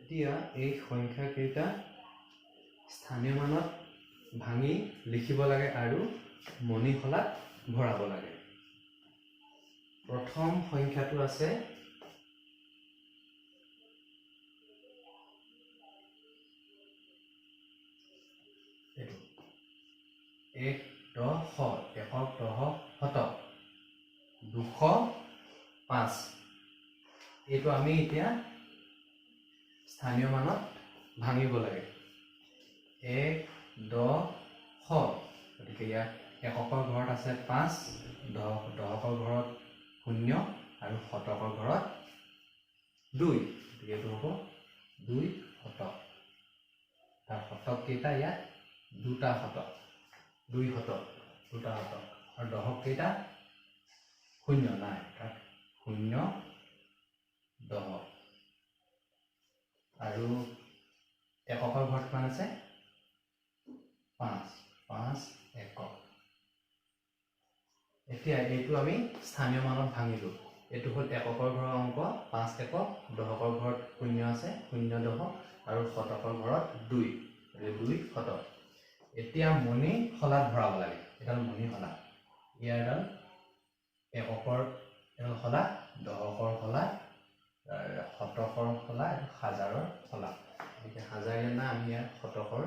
এতিয়া এই সংখ্যাকেইটা স্থানীয় মানত ভাঙি লিখিব লাগে আৰু মণিশলাত ভৰাব লাগে। প্ৰথম সংখ্যাটো আছে এইটো 1 10 শ, একক দহ শতক, 205। এইটো আমি এতিয়া স্থানীয় মানত ভাঙিব লাগে। 1 10 শ, গতিকে ইয়াত এককৰ ঘৰত আছে 5, দহকৰ ঘৰত 0 আৰু শতকৰ ঘৰত 2, গতিকে এইটো হ'ব 2 শতক। তাৰ শতক কেইটা? ইয়াত দুটা শতক, 2 শতক, দুটা শতক। আৰু দহক কেইটা? 0 নাই, তাত 0 দহক। আৰু এককৰ ঘৰত কিমান আছে? 5, 5 একক। এতিয়া এইটো আমি স্থানীয় মানত ভাঙিলোঁ। এইটো হ'ল এককৰ ঘৰৰ অংক 5 একক, দহকৰ ঘৰত 0 আছে 0 দহক, আৰু শতকৰ ঘৰত 2, গতিকে 2 শতক। এতিয়া মণি শলাত ভৰাব লাগে। এডাল মণি শলা, ইয়াৰ এডাল এককৰ এডাল শলা, দহকৰ শলা, শতকৰ শলা, এইটো হাজাৰৰ শলা। গতিকে হাজাৰ ইয়াত নাই, আমি ইয়াৰ শতকৰ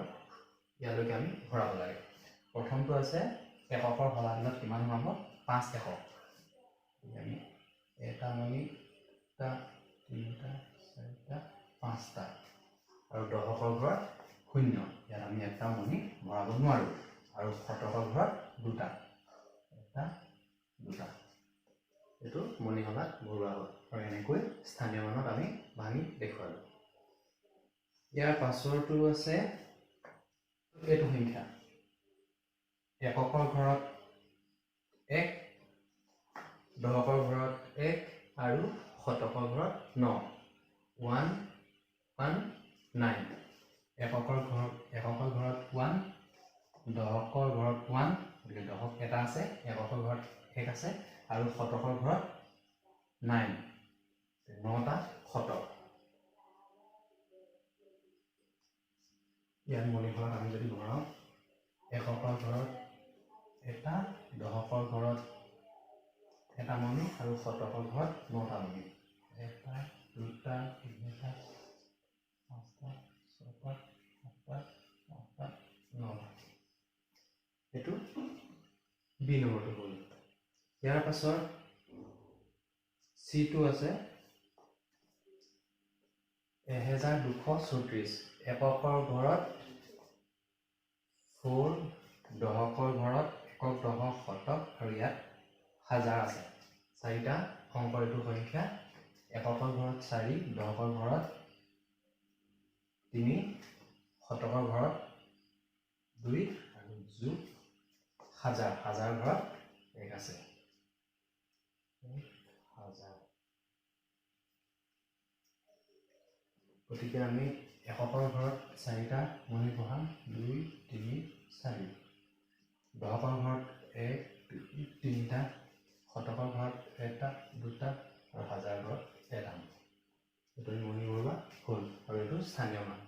ইয়ালৈকে আমি ভৰাব লাগে। প্ৰথমটো আছে এককৰ শলাডালত কিমান সোমাব? 5 একক। গতিকে আমি এটা মণি, দুটা, তিনিটা, চাৰিটা, পাঁচটা, আৰু দহকৰ ঘৰত 0, ইয়াত আমি এটা মণি ভৰাব নোৱাৰোঁ। আৰু শতকৰ ঘৰত দুটা, এটা দুটা, এইটো মণিশলাত ভৰোৱা হ'ল। আৰু এনেকৈ স্থানীয় মানত আমি ভাঙি দেখুৱালোঁ। ইয়াৰ পাছৰটো আছে এইটো সংখ্যা, এককৰ ঘৰত 1, দহকৰ ঘৰত 1 আৰু শতকৰ ঘৰত 9, 1 1 9। এককৰ ঘৰত 1, দহকৰ ঘৰত 1, গতিকে দহক এটা আছে, এককৰ ঘৰত 1 আছে, আৰু শতকৰ ঘৰত 9, 9টা শতক। ইয়াত মণিশলাত আমি যদি ভৰাওঁ, এককৰ ঘৰত এটা, দহকৰ ঘৰত এটা মণি আৰু শতকৰ ঘৰত 9টা মণি। এটা, দুটা, তিনিটা, পাঁচটা, ছটা, সাতটা, আঠটা, 9টা। এইটো বি নম্বৰটো হ'ল। ইয়াৰ পাছত চিটো আছে 1234, এককৰ ঘৰত 4, দহকৰ ঘৰত একক, দহক, শতক, আৰু ইয়াত হাজাৰ আছে। চাৰিটা অংকৰ এইটো সংখ্যা। এককৰ ঘৰত 4, দহকৰ ঘৰত 3, শতকৰ ঘৰত 2 আৰু যোগ হাজাৰ, হাজাৰ ঘৰত 1 আছে, 1000। গতিকে আমি এককৰ ঘৰত চাৰিটা মণি বহাম, 2 3 4। দহকৰ ঘৰত 1 2 3টা, শতকৰ ঘৰত এটা দুটা আৰু হাজাৰ ঘৰত এটা। এইটো মণি ভৰোৱা হ'ল আৰু এইটো স্থানীয় মান,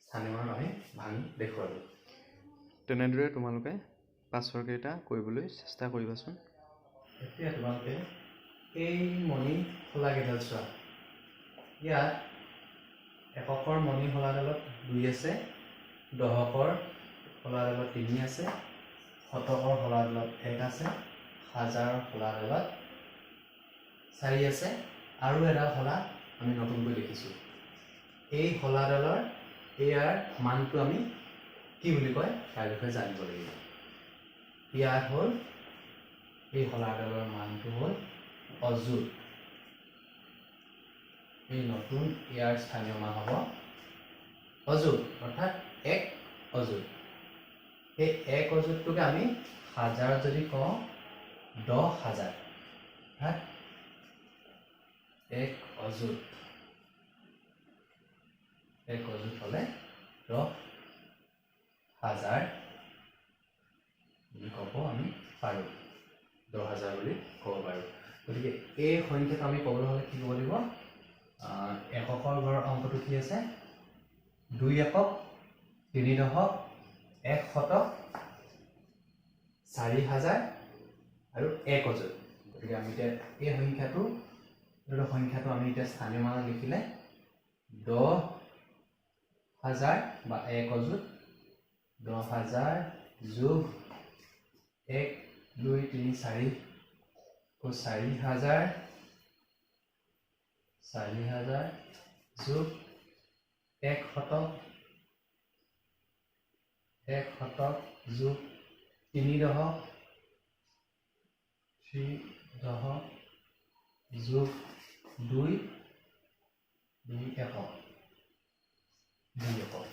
স্থানীয় মানত আমি ভাঙি দেখুৱালোঁ। তেনেদৰে তোমালোকে পাছৰ কেইটা কৰিবলৈ চেষ্টা কৰিবাচোন। এতিয়া তোমালোকে এই মণি শলাকেইডাল চোৱা। ইয়াত এককৰ মণি শলাডালত 2 আছে, দহকৰ শলাডালত 3 আছে, শতকৰ শলাডালত 1 আছে, হাজাৰৰ শলাডালত 4 আছে, আৰু এডাল শলা আমি নতুনকৈ দেখিছোঁ। এই শলাডালৰ ইয়াৰ মানটো আমি কি বুলি কয় তাৰ বিষয়ে জানিব লাগিব। ইয়াৰ হ'ল এই শলাডালৰ মানটো হ'ল অযুত। এই নতুন ইয়াৰ স্থানীয় মান হ'ব অযুত, অৰ্থাৎ 1 অযুত। এই 1 অযুতটোকে আমি হাজাৰত যদি কওঁ 10,000, অৰ্থাৎ 1 অযুত, 1 অযুত হ'লে 10,000 বুলি ক'ব আমি পাৰোঁ, 10,000 বুলি ক'ব পাৰোঁ। গতিকে এই সংখ্যাটো আমি ক'বলৈ হ'লে কি ক'ব লাগিব? এককৰ ঘৰৰ অংকটো কি আছে? 2 একক 3 দশক 1 শতক 4000 আৰু 1 অযুত। গতিকে আমি এতিয়া এই সংখ্যাটো আমি এতিয়া স্থানীয় মানত লিখিলে 10000 বা 1 অযুত 10000 যোগ 1 2 3 4 4000 4000 যোগ 1 শতক 1 শতক যোগ 3 দশক 3 দশক যোগ 2 2 একক 2 একক।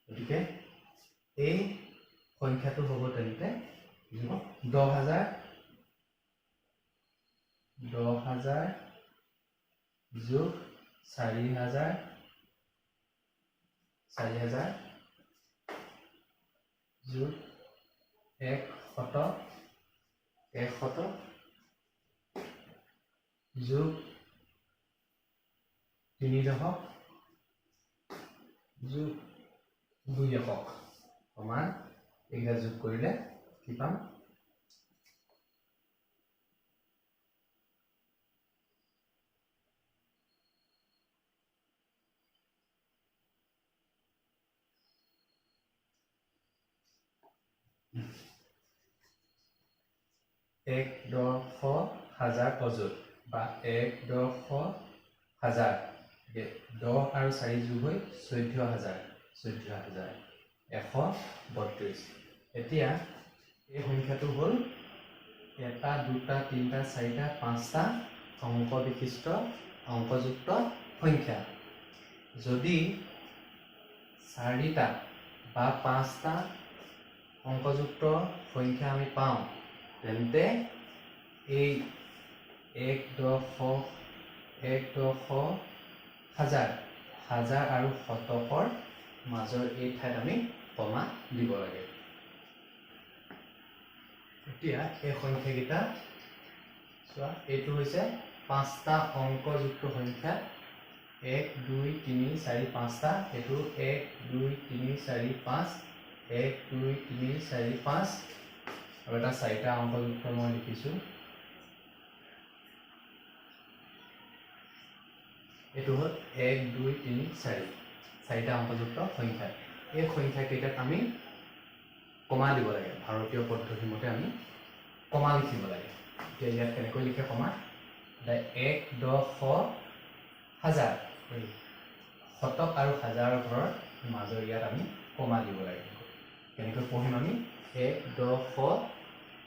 গতিকে এই সংখ্যাটো হ'ব তেন্তে 10000 10000 যোগ 4000 4000 যোগ 1 শতক 1 শতক যোগ 3 দশক যোগ 2 একক সমান এইকেইটা যোগ কৰিলে কি পাম? এক দশ হাজাৰ অযুত বা 1 দশ হাজাৰ 10 আৰু 4 যোগ হৈ 14000 14132। এতিয়া এই সংখ্যাটো হ'ল 1 2 3 4 5টা অংক বিশিষ্ট অংকযুক্ত সংখ্যা। যদি 4টা বা 5টা অংকযুক্ত সংখ্যা আমি পাওঁ তেন্তে এই 1 দশ 1 দশ হাজাৰ হাজাৰ আৰু শতকৰ মাজৰ এই ঠাইত আমি কমা দিব লাগে। এতিয়া এই সংখ্যাকেইটা চোৱা, এইটো হৈছে 5টা অংকযুক্ত সংখ্যা 1 2 3 4 5টা, এইটো 1 2 3 4 5 1 2 3 4 5 আৰু এটা 4টা অংকযুক্ত মই লিখিছোঁ। এইটো হ'ল 1 2 3 4 4টা অংকযুক্ত সংখ্যা। এই সংখ্যাকেইটাত আমি কমা দিব লাগে। ভাৰতীয় পদ্ধতি মতে আমি কমা লিখিব লাগে। এতিয়া ইয়াত কেনেকৈ লিখে কমা? 1 দশ হাজাৰ শতক আৰু হাজাৰৰ ঘৰৰ মাজৰ ইয়াত আমি কমা দিব লাগে। কেনেকৈ পঢ়িম আমি? 1 দশ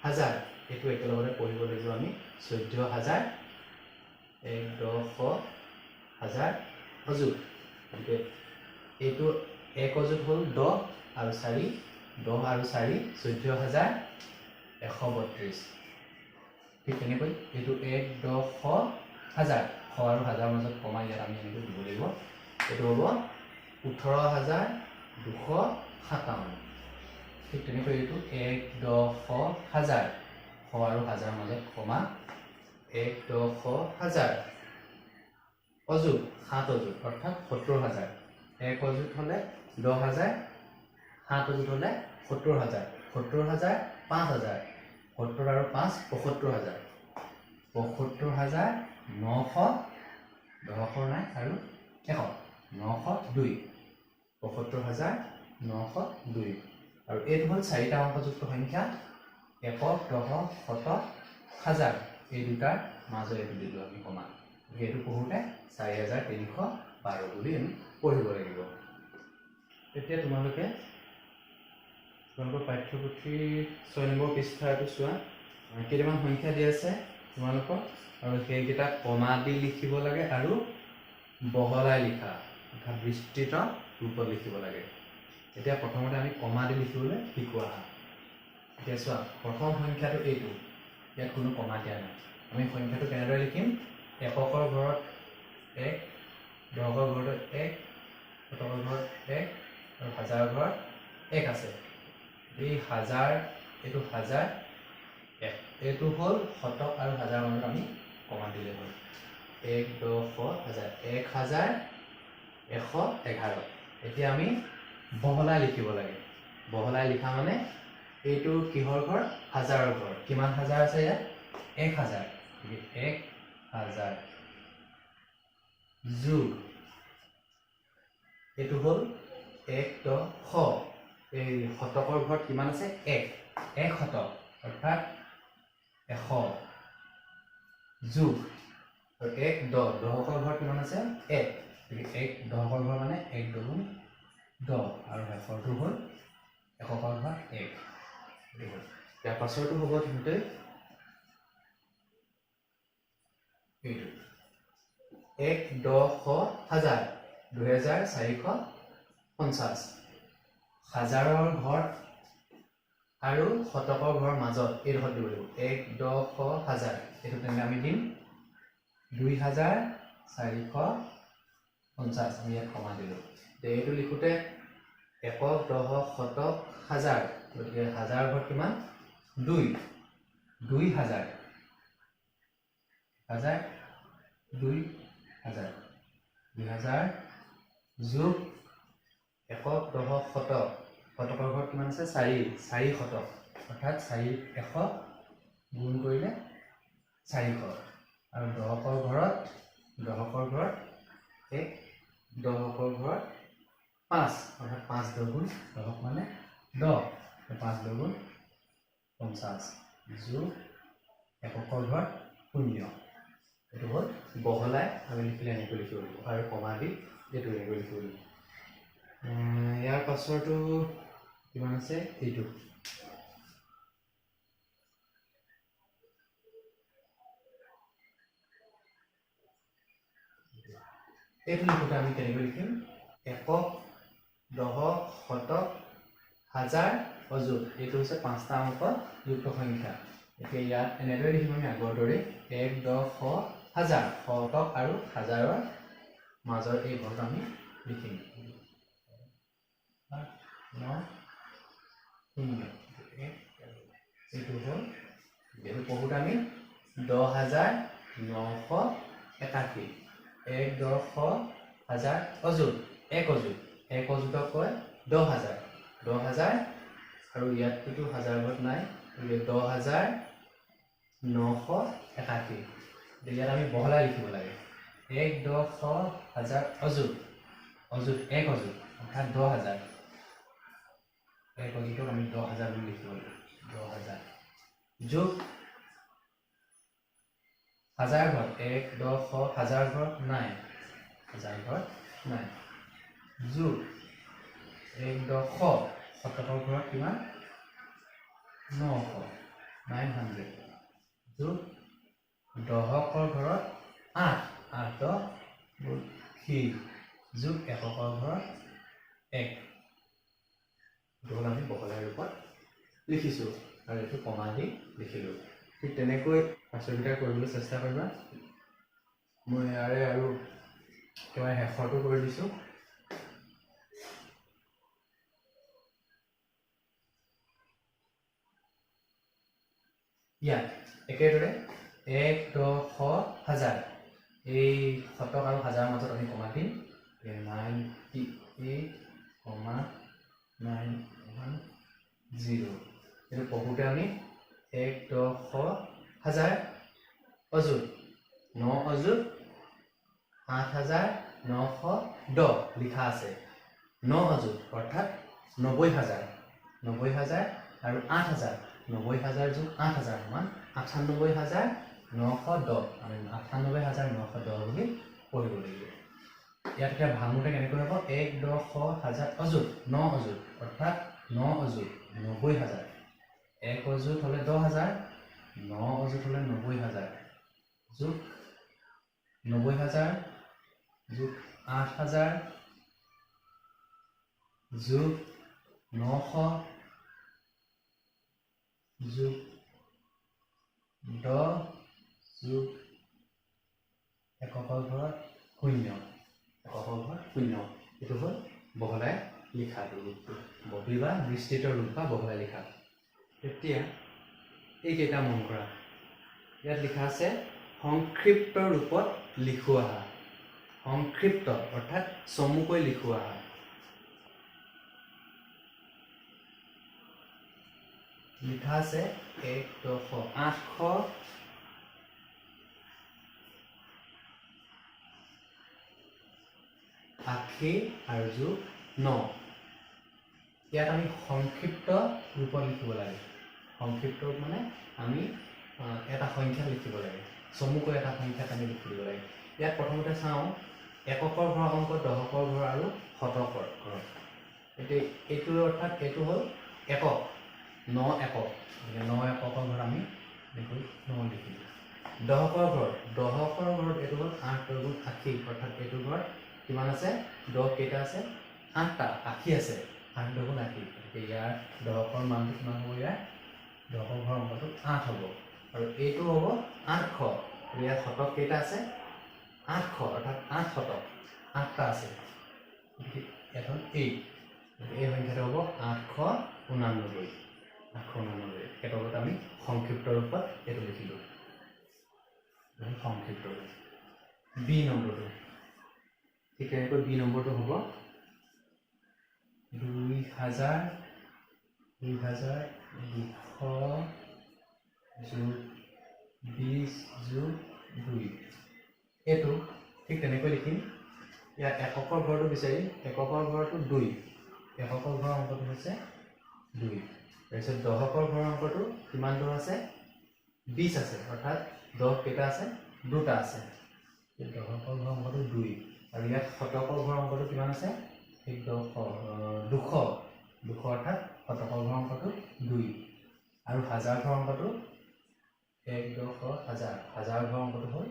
হাজাৰ এইটো একেলগতে পঢ়িব লাগিব আমি 14000 1 দশ হাজাৰ অযুত। গতিকে এইটো 1 অযুত হ'ল 10 আৰু 4 10 আৰু 4 14132। ঠিক তেনেকৈ এইটো 1 দশ হাজাৰ শ আৰু হাজাৰৰ মাজত কমা ইয়াত আমি এনেকৈ দিব লাগিব। এইটো হ'ব 18257। ঠিক তেনেকৈ এইটো 1 দশ হাজাৰ শ আৰু হাজাৰৰ মাজত কমা 1 দশ হাজাৰ অযুত 7 অযুত অৰ্থাৎ 70000। 1 অযুত হ'লে 10000, 7 অযুত হ'লে 70000, 70000 5000, 70 আৰু 5 75000, 75900 দশকৰ নাই আৰু 100 902 75902। আৰু এইটো হ'ল 4টা অংকযুক্ত সংখ্যা একক দশক শতক হাজাৰ এই দুটাৰ মাজৰ এইটো দিলোঁ আমি কমা। সেইটো পঢ়োঁতে 4312 বুলি আমি পঢ়িব লাগিব। এতিয়া তোমালোকে তোমালোকৰ পাঠ্যপুথিৰ 6 নম্বৰ পৃষ্ঠাটো চোৱা, কেইটামান সংখ্যা দি আছে তোমালোকৰ আৰু সেইকেইটা কমা দি লিখিব লাগে আৰু বহলাই লিখা অৰ্থাৎ বিস্তৃত ৰূপত লিখিব লাগে। এতিয়া প্ৰথমতে আমি কমা দি লিখিবলৈ শিকোৱা। এতিয়া চোৱা, প্ৰথম সংখ্যাটো এইটো, ইয়াত কোনো কমা দিয়া নাই। আমি সংখ্যাটো কেনেদৰে লিখিম? এককৰ ঘৰত 1, দহকৰ ঘৰত 1, শতকৰ ঘৰত 1 আৰু হাজাৰৰ ঘৰত 1 আছে। এই হাজাৰ, এইটো হাজাৰ 1, এইটো হ'ল শতক আৰু হাজাৰৰ মাজত আমি কমা দিলে হ'ল। 1 দহ হাজাৰ 1000 111। এতিয়া আমি বহলাই লিখিব লাগে। বহলাই লিখা মানে এইটো কিহৰ ঘৰ? হাজাৰৰ ঘৰ। কিমান হাজাৰ আছে ইয়াত? 1000। গতিকে 1000 যোগ এইটো হ'ল 1 10 শ। এই শতকৰ ঘৰত কিমান আছে? 1। 1 শতক অৰ্থাৎ 100 যোগ আৰু 1 10, দহকৰ ঘৰত কিমান আছে? 1। গতিকে 1 দহকৰ ঘৰ মানে 1 দুগুণ 10 আৰু শেষৰটো হ'ল এককৰ ঘৰ 1। ইয়াৰ পাছৰটো হ'ব তেন্তে এইটো 1 10 শ হাজাৰ 2450। হাজাৰৰ ঘৰ আৰু শতকৰ ঘৰৰ মাজত এইডোখৰত দিব লাগিব 1 10 শ হাজাৰ। এইটো তেন্তে আমি দিম 2450। আমি ইয়াত কমা দিলোঁ। এইটো লিখোঁতে একক দহক শতক হাজাৰ, গতিকে হাজাৰৰ ঘৰত কিমান? 2। 2000 হাজাৰ 2000 2000 যোগ একক দহক শতক, শতকৰ ঘৰত কিমান আছে? 4। 4 শতক অৰ্থাৎ 400 গুণ কৰিলে 400 আৰু দহকৰ ঘৰত 1, দহকৰ ঘৰত 5 অৰ্থাৎ 5 দহ গুণ দহক মানে 10, 5 দহ গুণ 50 যোগ এককৰ ঘৰত 0। এইটো হ'ল বহলাই আমি লিখিলে এনেকৈ লিখিব লাগিব আৰু কমা দি এইটো এনেকৈ লিখিব লাগিব। ইয়াৰ পাছৰটো কিমান আছে? এইটো এইটো লিখোঁতে আমি কেনেকৈ লিখিম? একক দহক শতক হাজাৰ অযুত। এইটো হৈছে 5টা অংক যুক্ত সংখ্যা। এতিয়া ইয়াত এনেদৰে লিখিম আমি আগৰ দৰে 1 10 শ হাজাৰ, শতক আৰু হাজাৰৰ মাজৰ এই ঘৰটো আমি লিখিম 8 9 0। এইটো হ'ল এইটো পঢ়োঁতে আমি 10981। 1 10 শ হাজাৰ অযুত, 1 অযুত, 1 অযুতক কয় 10000। 10000 আৰু ইয়াততো হাজাৰ ঘৰত নাই, গতিকে 10981। ইয়াত আমি বহলাই লিখিব লাগে 1 10 শ হাজাৰ অযুত, অযুত 1 অযুত অৰ্থাৎ 10000। 1 অযুতক আমি 10000 বুলি লিখিব লাগিব। 10000 যোগ হাজাৰ ঘৰ 1 10 শ হাজাৰ ঘৰ নাই, হাজাৰ ঘৰ নাই, যোগ 1 10 শ, শতকৰ ঘৰত কিমান? 900, 900 যোগ দহকৰ ঘৰত 8, 8 10 যোগ এককৰ ঘৰত 1। এইটো হ'ল আমি বহলাই ৰূপত লিখিছোঁ আৰু এইটো কমা দি লিখিলোঁ। ঠিক তেনেকৈ পাছৰকেইটা কৰিবলৈ চেষ্টা কৰিবা। মই ইয়াৰে আৰু একেবাৰে শেষৰটো কৰি দিছোঁ। ইয়াত একেদৰে 1 10 শ হাজাৰ, এই শতক আৰু হাজাৰৰ মাজত আমি কমা দিম 98,910। এইটো পঢ়োঁতে আমি 1 10 শ হাজাৰ অযুত, 9 অযুত 8910 লিখা আছে। 9 অযুত অৰ্থাৎ 90000, 90000 আৰু 8000, 90000 যোগ 8000 সমান 98910। আমি 98910 বুলি পঢ়িব লাগিব। ইয়াত এতিয়া ভাঙোতে কেনেকৈ হ'ব? 1 10 শ হাজাৰ অযুত, 9 অযুত অৰ্থাৎ 9 অযুত 90000। 1 অযুত হ'লে 10000, 9 অযুত হ'লে 90000 যোগ 90000 যোগ 8000 যোগ 900 যোগ 10 যোগ এককৰ ঘৰত 0, এককৰ ঘৰত 0। এইটো হ'ল বহলাই লিখাটো ৰূপটো, বা বিস্তৃত ৰূপ বা বহলাই লিখা। এতিয়া এইকেইটা মন কৰা। ইয়াত লিখা আছে সংক্ষিপ্ত ৰূপত লিখোঁ আহা। সংক্ষিপ্ত অৰ্থাৎ চমুকৈ লিখোৱা হয়। লিখা আছে 1 দশ 880 আৰু যোগ 9। ইয়াত আমি সংক্ষিপ্ত ৰূপত লিখিব লাগে। সংক্ষিপ্ত ৰূপ মানে আমি এটা সংখ্যা লিখিব লাগে, চমুকৈ এটা সংখ্যাত আমি লিখি দিব লাগে। ইয়াত প্ৰথমতে চাওঁ এককৰ ঘৰৰ অংক, দহকৰ ঘৰ আৰু শতকৰ ঘৰ। এতিয়া এইটো অৰ্থাৎ এইটো হ'ল একক, 9 একক, গতিকে 9 এককৰ ঘৰত আমি দেখোঁ 9 লিখিলোঁ। দহকৰ ঘৰ, দহকৰ ঘৰত এইটো হ'ল 8 দহ 80, অৰ্থাৎ এইটো ঘৰত কিমান আছে? দহ কেইটা আছে? 8টা, 80 আছে, 8 দহ 80। গতিকে ইয়াৰ দহকৰ মানটো কিমান হ'ব? ইয়াৰ দহকৰ ঘৰৰ অংকটো 8 হ'ব। আৰু এইটো হ'ব 800। ইয়াৰ শতক কেইটা আছে? 800, অৰ্থাৎ 8 শতক, 8টা আছে। গতিকে ইয়াত হ'ল 8। এই সংখ্যাটো হ'ব 889, 889। একেলগতে আমি সংক্ষিপ্ত ৰূপত এইটো লিখিলোঁ, সংক্ষিপ্ত ৰূপ। বি নম্বৰটো ঠিক তেনেকৈ বি নম্বৰটো হ'ব 2200 যোগ 20 যোগ 2। এইটো ঠিক তেনেকৈ লিখিম। ইয়াৰ এককৰ ঘৰটো বিচাৰিম। এককৰ ঘৰটো 2, এককৰ ঘৰৰ অংকটো হৈছে 2। তাৰপিছত দহকৰ ঘৰৰ অংকটো কিমান দহ আছে? 20 আছে, অৰ্থাৎ দহ কেইটা আছে? 2টা আছে। দহকৰ ঘৰৰ অংকটো 2। আৰু ইয়াত শতকৰ ঘৰৰ অংকটো কিমান আছে? ঠিক 200, 200 অৰ্থাৎ শতকৰ ঘৰৰ অংকটো 2। আৰু হাজাৰ ঘৰৰ অংকটো 1 দহ হাজাৰ, হাজাৰ ঘৰৰ অংকটো হ'ল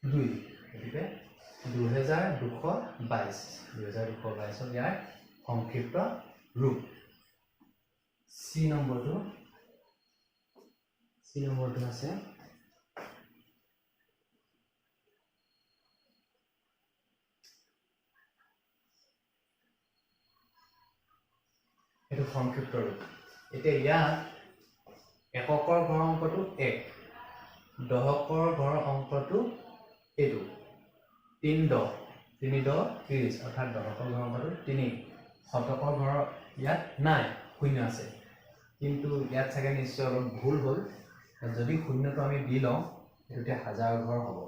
2। গতিকে 2222, 2222 হ'ল ইয়াৰ সংক্ষিপ্ত ৰূপ। চি নম্বৰটো, চি নম্বৰটো আছে এইটো সংক্ষিপ্ত ৰূপ। এতিয়া ইয়াত এককৰ ঘৰৰ অংকটো 1, দহকৰ ঘৰৰ অংকটো এইটো 3 দহ, 3 দহ 30, অৰ্থাৎ দহকৰ ঘৰৰ অংকটো 3। শতকৰ ঘৰৰ ইয়াত নাই, শূন্য আছে, কিন্তু ইয়াত চাগে নিশ্চয় অলপ ভুল হ'ল। যদি শূন্যটো আমি দি লওঁ তেতিয়া হাজাৰ ঘৰ হ'ব।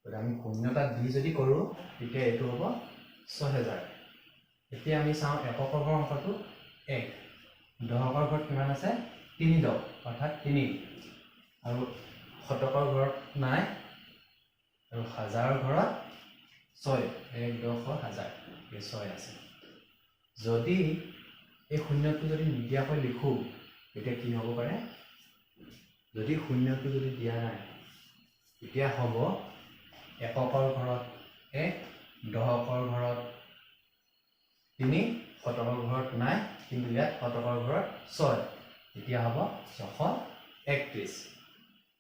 গতিকে আমি শূন্যতা দি যদি কৰোঁ তেতিয়া এইটো হ'ব 6000। এতিয়া আমি চাওঁ এককৰ ঘৰৰ অংকটো 1, দহকৰ ঘৰত কিমান আছে? 3 দহ, অৰ্থাৎ 3। আৰু শতকৰ ঘৰত নাই, আৰু হাজাৰৰ ঘৰত 6, 1 দহ হাজাৰ, এই 6 আছে। যদি এই শূন্যটো যদি নিদিয়াকৈ লিখোঁ তেতিয়া কি হ'ব পাৰে? যদি শূন্যটো যদি দিয়া নাই তেতিয়া হ'ব এককৰ ঘৰত 1, দহকৰ ঘৰত 3, শতকৰ ঘৰত নাই, কিন্তু ইয়াত শতকৰ ঘৰত 6, তেতিয়া হ'ব 631।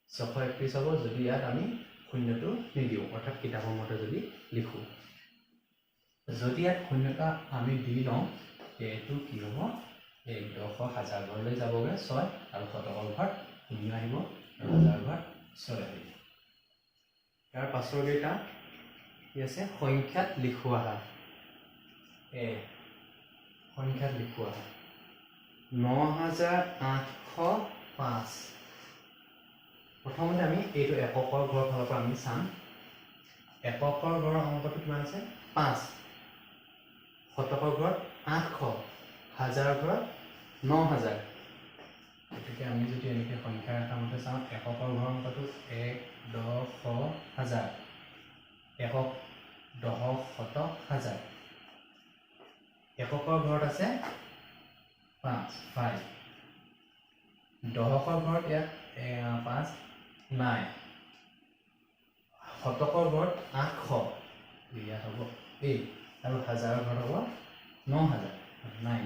631 হ'ব যদি ইয়াত আমি শূন্যটো নিদিওঁ, অৰ্থাৎ কিতাপৰ মতে যদি লিখোঁ। যদি ইয়াত শূন্যতা আমি দি লওঁ এইটো কি হ'ব? 1 দহ হাজাৰ ঘৰলৈ যাবগৈ 6, আৰু শতকৰ ঘৰত শূন্য আহিব, আৰু হাজাৰ ঘৰত 6 আহিব। ইয়াৰ পাছৰ কেইটা কি আছে? সংখ্যাত লিখোৱা। এ সংখ্যাত লিখোৱা 9805। প্ৰথমতে আমি এইটো এককৰ ঘৰৰ ফালৰ পৰা আমি চাম। এককৰ ঘৰৰ অংকটো কিমান আছে? 5। শতকৰ ঘৰত 800, হাজাৰৰ ঘৰত 9000। গতিকে আমি যদি এনেকৈ সংখ্যা ৰেখামতে চাওঁ, এককৰ ঘৰৰ অংকটো 1 দহ হাজাৰ, একক দহক শতক হাজাৰ। এককৰ ঘৰত আছে 5, 5। দহকৰ ঘৰত ইয়াত 5 নাই। শতকৰ ঘৰত 800, ইয়াত হ'ব 8, আৰু হাজাৰৰ ঘৰত হ'ব 9000, 9।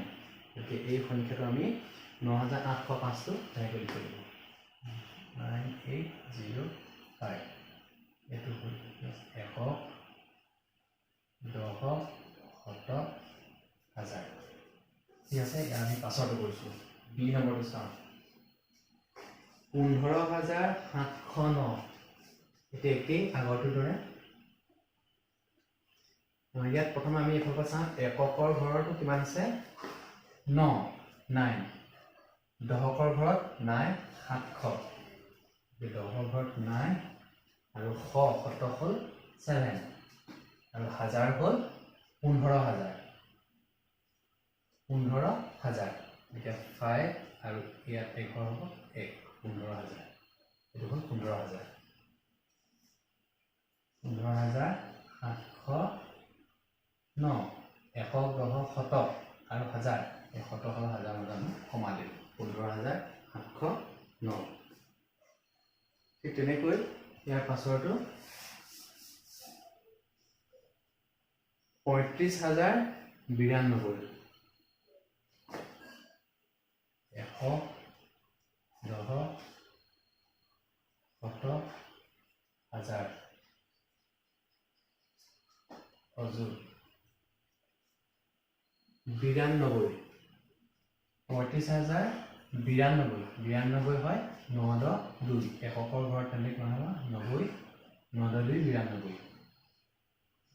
গতিকে এই সংখ্যাটো আমি 9805টো তেনেকৈ লিখিব লাগিব, 9805। এইটো হ'ল একক, দহক, শতক, হাজাৰ। ঠিক আছে, ইয়াৰ আমি পাছৰটো কৰিছোঁ। বি নম্বৰটো চাওঁ, 15709। এতিয়া একেই আগৰটোৰ দৰে ইয়াত প্ৰথমে আমি এইফালৰ পৰা চাওঁ, এককৰ ঘৰটো কিমান আছে? ন, নাইন। দহকৰ ঘৰত নাই, 700। দহৰ ঘৰত নাই আৰু শ, শতক হ'ল 7 আৰু হাজাৰ হ'ল 15,000। 15,000। এতিয়া 5 আৰু ইয়াত এঘৰ হ'ব 1, 15,000। এইটো হ'ল 15,000। 15,709। একক, দহক, শতক আৰু হাজাৰ, এই শতক আৰু হাজাৰ মাজত আমি কমা দিলোঁ, 15,709। ঠিক তেনেকৈ ইয়াৰ পাছৰটো 35,092। এশ, দহ, শতক, হাজাৰ, অযুত, 92। 35,092। 92 হয় 9 10 2। এককৰ ঘৰত তেন্তে কিমান হ'ব? 90। 9 10 2 92।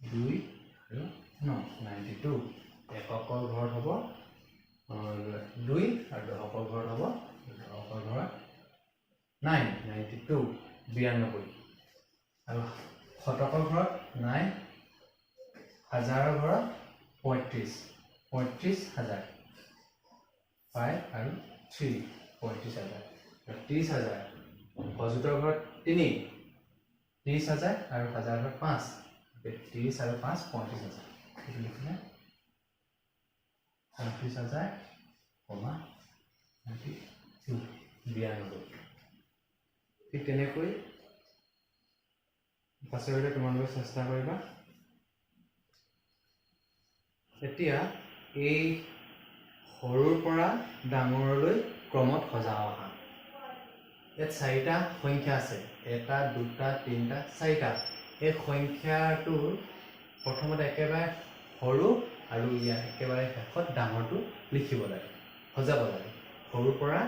2 আৰু 9, 92। এককৰ ঘৰত হ'ব 2 আৰু দহকৰ ঘৰত হ'ব, দহকৰ ঘৰত 9, 92, 92। আৰু শতকৰ ঘৰত 9, হাজাৰৰ ঘৰত 35, 35,000। 5 আৰু 3, 35,000। 30,000। অযুতৰ ঘৰত 3, 30,000 আৰু হাজাৰৰ ঘৰত 5, 30 আৰু 5, 35,000। এইটো লিখিলে 35,000 কমা 92, 92। ঠিক তেনেকৈ পাছৰকেইটা তোমালোকে চেষ্টা কৰিবা। এতিয়া এই সৰুৰ পৰা ডাঙৰলৈ ক্ৰমত সজাও আহা। ইয়াত চাৰিটা সংখ্যা আছে, 1, 2, 3, 4টা। এই সংখ্যাটোৰ প্ৰথমতে একেবাৰে সৰু আৰু ইয়াৰ একেবাৰে শেষত ডাঙৰটো লিখিব লাগে, সজাব লাগে। সৰুৰ পৰা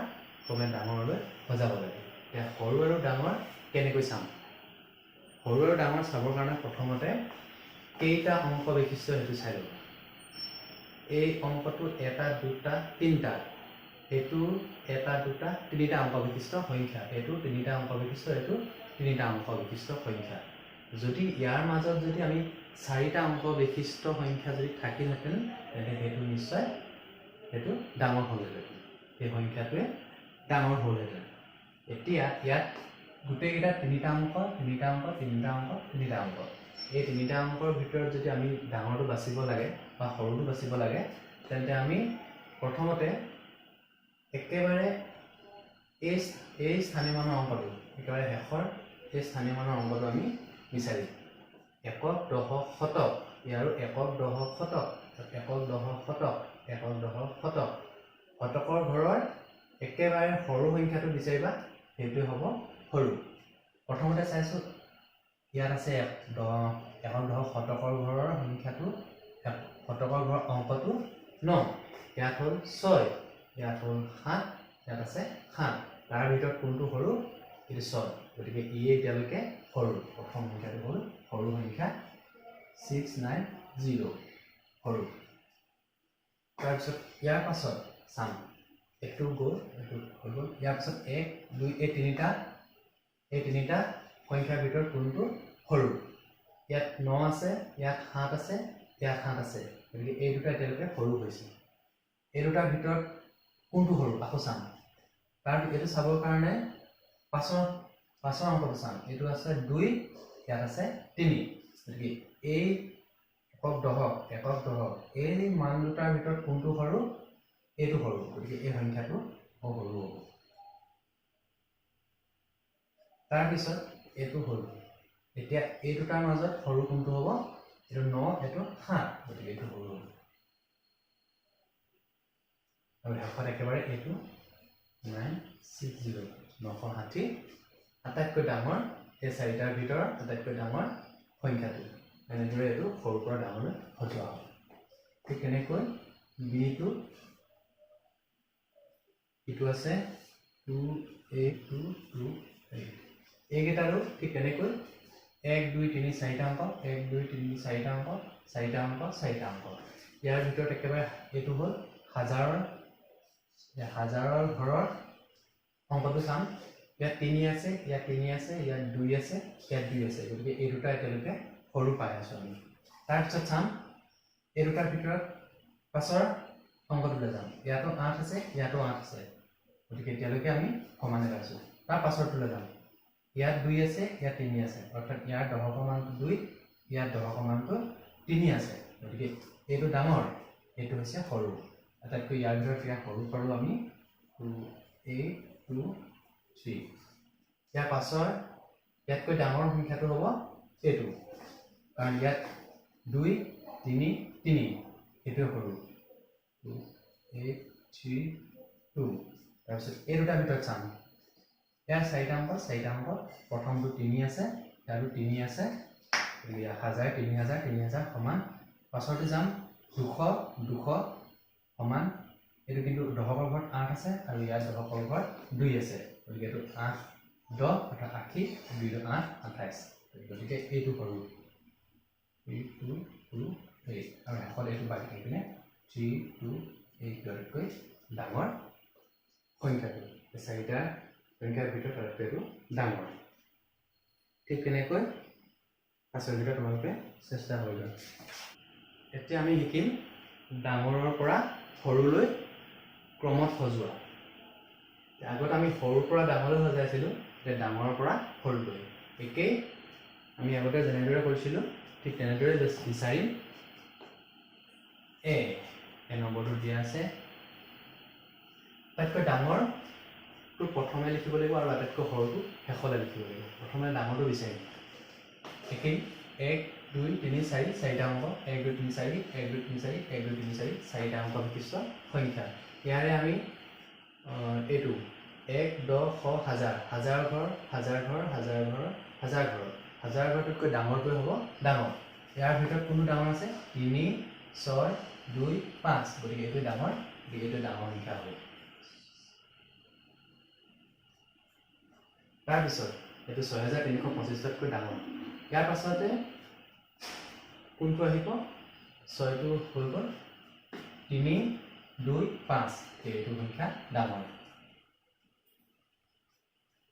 ক্ৰমে ডাঙৰলৈ সজাব লাগে। এতিয়া সৰু আৰু ডাঙৰ কেনেকৈ চাম? সৰু আৰু ডাঙৰ চাবৰ কাৰণে প্ৰথমতে কেইটা অংক বিশিষ্ট সেইটো চাই ল'ব। এই অংকটো 1, 2, 3টা, এইটো 1, 2, 3টা অংক বিশিষ্ট সংখ্যা, এইটো 3টা অংক বিশিষ্ট, এইটো 3টা অংক বিশিষ্ট সংখ্যা। যদি ইয়াৰ মাজত যদি আমি 4টা অংক বিশিষ্ট সংখ্যা যদি থাকিলহেঁতেন, তেন্তে সেইটো নিশ্চয় সেইটো ডাঙৰ হ'লহেঁতেন, সেই সংখ্যাটোৱে ডাঙৰ হ'লহেঁতেন। এতিয়া ইয়াত গোটেইকেইটা 3টা অংক, 3টা অংক, 3টা অংক, 3টা অংক। এই 3টা অংকৰ ভিতৰত যদি আমি ডাঙৰটো বাচিব লাগে বা সৰুটো বাচিব লাগে, তেন্তে আমি প্ৰথমতে একেবাৰে এই স্থানীয় মানৰ অংকটো, একেবাৰে শেষৰ এই স্থানীয় মানৰ অংকটো আমি বিচাৰিম। একক, দহক, শতক, ইয়াৰো একক, দহক, শতক, একক, দহক, শতক, একক, দহক, শতক। শতকৰ ঘৰৰ একেবাৰে সৰু সংখ্যাটো বিচাৰিবা, সেইটোৱে হ'ব সৰু। প্ৰথমতে চাইছোঁ ইয়াত আছে এক, দহ, একক, দহক, শতকৰ ঘৰৰ সংখ্যাটো, শতকৰ ঘৰৰ অংকটো 9, ইয়াত হ'ল 6, ইয়াত হ'ল 7, ইয়াত আছে 7। তাৰ ভিতৰত কোনটো সৰু? এইটো 6। গতিকে ই এতিয়ালৈকে সৰু। প্ৰথম সংখ্যাটো হ'ল সৰু সংখ্যা 690, সৰু। তাৰপিছত ইয়াৰ পাছত চাম, এইটো গ'ল, এইটো হৈ গ'ল। ইয়াৰ পাছত 1, 2, এই তিনিটা সংখ্যাৰ ভিতৰত কোনটো সৰু? ইয়াত 9 আছে, ইয়াত 7 আছে, ইয়াত 7 আছে। গতিকে এই দুটা এতিয়ালৈকে সৰু হৈছে। এই দুটাৰ ভিতৰত কোনটো সৰু আকৌ চাম। তাৰ এইটো চাবৰ কাৰণে পাছৰ অংকটো চাম। এইটো আছে 2, ইয়াত আছে 3। গতিকে এই একক, দহক, একক, দহক, এই মান দুটাৰ ভিতৰত কোনটো সৰু? এইটো সৰু। গতিকে এই সংখ্যাটো সৰু হ'ব। তাৰপিছত এইটো হ'ল, এতিয়া এই দুটাৰ মাজত সৰু কোনটো হ'ব? এইটো 9, এইটো 7, গতিকে এইটো সৰু হ'ব। আৰু শেষত একেবাৰে এইটো 960, 960, আটাইতকৈ ডাঙৰ, এই চাৰিটাৰ ভিতৰত আটাইতকৈ ডাঙৰ সংখ্যাটো। এনেদৰে এইটো সৰুৰ পৰা ডাঙৰলৈ সজোৱা হয়। ঠিক তেনেকৈ বিটো, ইটো আছে 2 8 2 2 8, এইকেইটাৰো ঠিক তেনেকৈ 1, 2, 3, 4টা অংক, 1, 2, 3, 4টা অংক, চাৰিটা অংক, চাৰিটা অংক। ইয়াৰ ভিতৰত একেবাৰে এইটো হ'ল হাজাৰৰ, হাজাৰৰ ঘৰৰ অংকটো চাম। ইয়াত 3 আছে, ইয়াত 3 আছে, ইয়াত 2 আছে, ইয়াত 2 আছে। গতিকে এই দুটা এতিয়ালৈকে সৰু পাই আছোঁ আমি। তাৰপিছত চাম এই দুটাৰ ভিতৰত পাছৰ অংকটোলৈ যাম। ইয়াতো 8 আছে, ইয়াতো 8 আছে, গতিকে এতিয়ালৈকে আমি সমানে পাইছোঁ। তাৰ পাছৰটোলৈ যাম। ইয়াত 2 আছে, ইয়াত 3 আছে, অৰ্থাৎ ইয়াৰ দহকৰ মানটো 2, ইয়াত দহকৰ মানটো 3 আছে। গতিকে এইটো ডাঙৰ, এইটো হৈছে সৰু। আটাইতকৈ ইয়াৰ ভিতৰত ইয়াৰ সৰু পাৰোঁ আমি 2 8 2 3। ইয়াৰ পাছৰ ইয়াতকৈ ডাঙৰ সংখ্যাটো হ'ব এইটো, কাৰণ ইয়াত 2 3 3, এইটোৱে সৰু, 2 8 3 2। তাৰপিছত এই দুটাৰ ভিতৰত চাম। ইয়াৰ চাৰিটা অংক, চাৰিটা অংক, প্ৰথমটো 3 আছে, ইয়াৰো 3 আছে, গতিকে হাজাৰ, 3000, 3000 সমান। পাছৰটো যাম 200, 200 সমান। এইটো কিন্তু দহকৰ ঘৰত 8 আছে আৰু ইয়াৰ দহকৰ ঘৰত 2 আছে, গতিকে এইটো 8 10 অৰ্থাৎ 80, 2 8 28। গতিকে এইটো সৰু, 3 2 2 8। আৰু শেষত এইটো বাকী থাকিলে 3 2 8, আটাইতকৈ ডাঙৰ সংখ্যাটো। এই চাৰিটা সংখ্যাৰ ভিতৰত আটাইতকৈ এইটো ডাঙৰ। ঠিক তেনেকৈ পাছৰকেইটা তোমালোকে চেষ্টা কৰিবা। এতিয়া আমি শিকিম ডাঙৰৰ পৰা সৰুলৈ ক্ৰমত সজোৱা। আগত আমি সৰুৰ পৰা ডাঙৰলৈ সজাইছিলোঁ, এতিয়া ডাঙৰৰ পৰা সৰুলৈ। একেই আমি আগতে যেনেদৰে কৰিছিলোঁ ঠিক তেনেদৰে বিচাৰিম। এ নম্বৰটো দিয়া আছে, আটাইতকৈ ডাঙৰটো প্ৰথমে লিখিব লাগিব আৰু আটাইতকৈ সৰুটো শেষলৈ লিখিব লাগিব। প্ৰথমে ডাঙৰটো বিচাৰিম। একেই 1 2 3 4, চাৰিটা অংক, 1 2 3 4, 1 2 3 4, 1 2 3 4, চাৰিটা অংক বিশিষ্ট সংখ্যা। ইয়াৰে আমি এইটো 1 10 100 হাজাৰ, হাজাৰ ঘৰ, হাজাৰ ঘৰ, হাজাৰ ঘৰ, হাজাৰ ঘৰ, হাজাৰ ঘৰটোতকৈ ডাঙৰটোৱে হ'ব ডাঙৰ। ইয়াৰ ভিতৰত কোনটো ডাঙৰ আছে? 3 6 2 5, গতিকে এইটোৱে ডাঙৰ, গতিকে এইটোৱে ডাঙৰ সংখ্যা হ'ব। তাৰপিছত এইটো 6325তকৈ ডাঙৰ। ইয়াৰ পাছতে কোনটো আহিব? 6টো হৈ গ'ল, 3 2 5, এইটো সংখ্যা ডাঙৰ।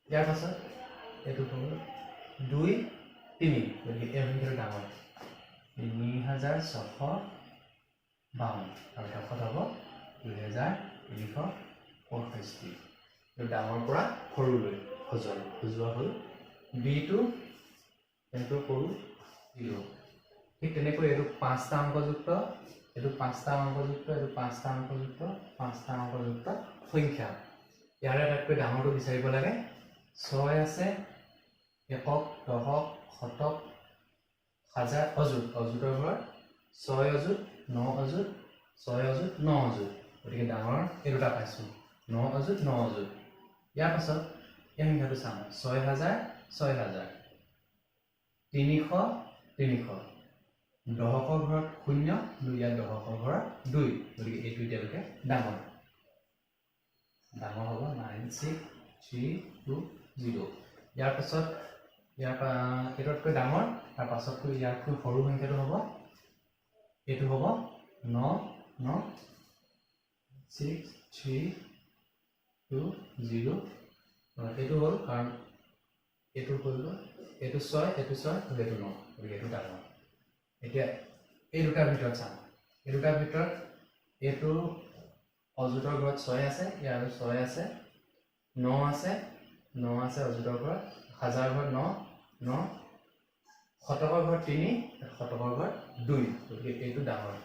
ইয়াৰ পাছত এইটো হ'ল 2 3, গতিকে এই সংখ্যাটো ডাঙৰ, 3652, আৰু শেষত হ'ব 2365। এইটো ডাঙৰ পৰা সৰুলৈ সজোৱা হ'ল। বিটো তেনেকৈ সৰু 0। ঠিক তেনেকৈ এইটো 5টা অংকযুক্ত, এইটো 5টা অংকযুক্ত, এইটো 5টা অংকযুক্ত, 5টা অংকযুক্ত সংখ্যা। ইয়াৰে আটাইতকৈ ডাঙৰটো বিচাৰিব লাগে। 6 আছে, একক, দশক, শতক, হাজাৰ, অযুত। অযুতৰ ঘৰত 6 অযুত, 9 অযুত, 6 অযুত, 9 অযুত, গতিকে ডাঙৰ এই দুটা পাইছোঁ, 9 অযুত, 9 অযুত। ইয়াৰ পাছত এই সংখ্যাটো চাম, 6000, 6000, 300, 300, দহকৰ ঘৰত 0, ইয়াত দহকৰ ঘৰত 2, গতিকে এইটো এতিয়ালৈকে ডাঙৰ, ডাঙৰ হ'ব 9 6 3 2 0। ইয়াৰ পাছত ইয়াৰ এইটোতকৈ ডাঙৰ, তাৰ পাছতকৈ ইয়াতকৈ সৰু সংখ্যাটো হ'ব, এইটো হ'ব 9 9 6 3 2 0। এইটো হ'ল কাৰণ এইটো হৈ গ'ল, এইটো 6, এইটো 6, এইটো 9, গতিকে এইটো ডাঙৰ। এতিয়া এই দুটাৰ ভিতৰত চাম, এই দুটাৰ ভিতৰত এইটো অযুতৰ ঘৰত 6 আছে, ইয়াৰ 6 আছে, 9 আছে, 9 আছে অযুতৰ ঘৰত, হাজাৰ ঘৰত 9, 9, শতকৰ ঘৰত 3, শতকৰ ঘৰত 2, গতিকে এইটো ডাঙৰ,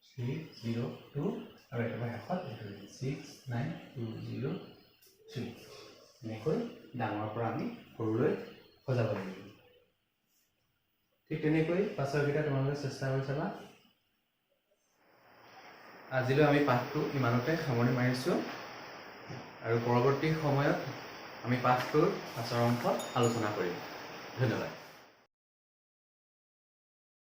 3 0 2, আৰু একেবাৰে শেষত এইটো 6 9 2 0 3। এনেকৈ ডাঙৰৰ পৰা আমি সৰুলৈ সজাব লাগিব। ঠিক তেনেকৈ পাছৰকেইটা তোমালোকে চেষ্টা কৰি চাবা। আজিলৈ আমি পাঠটো ইমানতে সামৰণি মাৰিছোঁ আৰু পৰৱৰ্তী সময়ত আমি পাঠটোৰ পাছৰ অংশ আলোচনা কৰিম। ধন্যবাদ।